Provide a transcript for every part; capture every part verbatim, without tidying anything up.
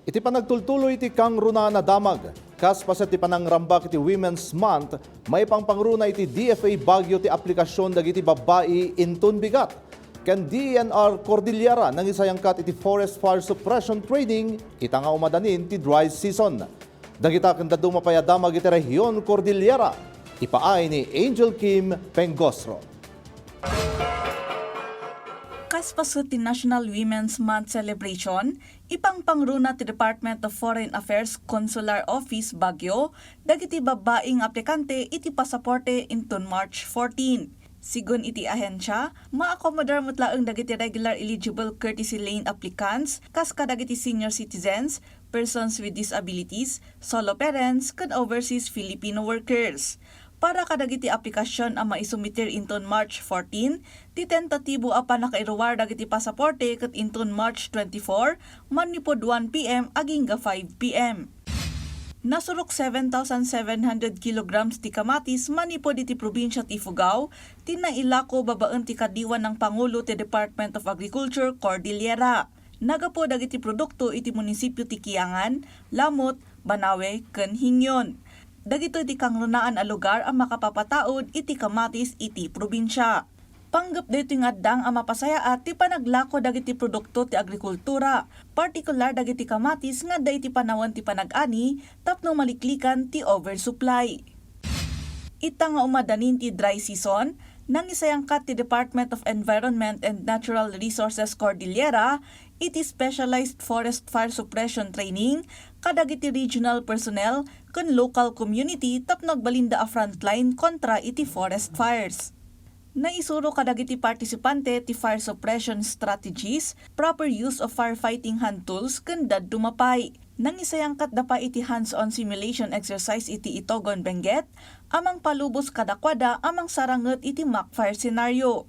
Iti panagtultuloy ti kangrunaan a damag, kas paset ti panangrambak iti Women's Month, maipangpangruna iti D F A Baguio ti aplikasyon dagiti babbai inton bigat. Ken D E N R Cordillera nangisayangkat iti forest fire suppression training ita nga umadanin ti dry season. Dagita ken dadduma pay a damag iti rehiyon Cordillera. Ipaay ni Angel Kim Pengosro. Kas paset ti National Women's Month celebration, ipangpangruna ti Department of Foreign Affairs Consular Office Baguio dagiti babbai nga aplikante iti pasaporte inton March fourteen. Sigun iti ahensia, maakomodar met laeng dagiti regular eligible courtesy lane applicants, kas kadagiti senior citizens, persons with disabilities, solo parents, ken overseas Filipino workers. Para kadagiti aplikasyon a maisumiter inton March fourteen, ti tentatibo a pannakairuar dagiti pasaporte ket inton March twenty-four, manipud one P M agingga five P M. Nasurok seven thousand seven hundred kilograms ti kamatis manipud iti probinsia ti Ifugao, ti nailako babaen ti kadiwan nang pangulo ti Department of Agriculture, Cordillera. Nagapu dagiti produkto iti munisipio ti Kiangan, Lamut, Banawe, ken Hingyon. Dagitoy ti kangrunaan a lugar a makapapataud iti kamatis iti probinsia. Panggep daytoy nga addang a mapasayaat ti panaglako dagiti produkto ti agrikultura, partikular dagiti kamatis nga adda iti panawen ti panag-ani tapno maliklikan ti oversupply. Ita nga umadanin ti dry season, nangisayangkat ti Department of Environment and Natural Resources Cordillera iti specialized forest fire suppression training kadagiti regional personnel ken local community tapno agbalinda a frontline kontra iti forest fires. Naisuro kadagiti partisipante ti fire suppression strategies, proper use of firefighting hand tools, ken dadduma pay. Nangisayangkatda pay iti hands-on simulation exercise iti Itogon, Benguet, a mangpalubos kadakuada a mangsaranget iti mock fire scenario.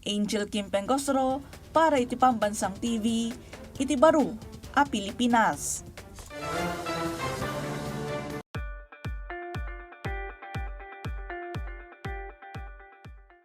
Angel Kim Pengosro para iti Pambansang T V, iti baro a Pilipinas.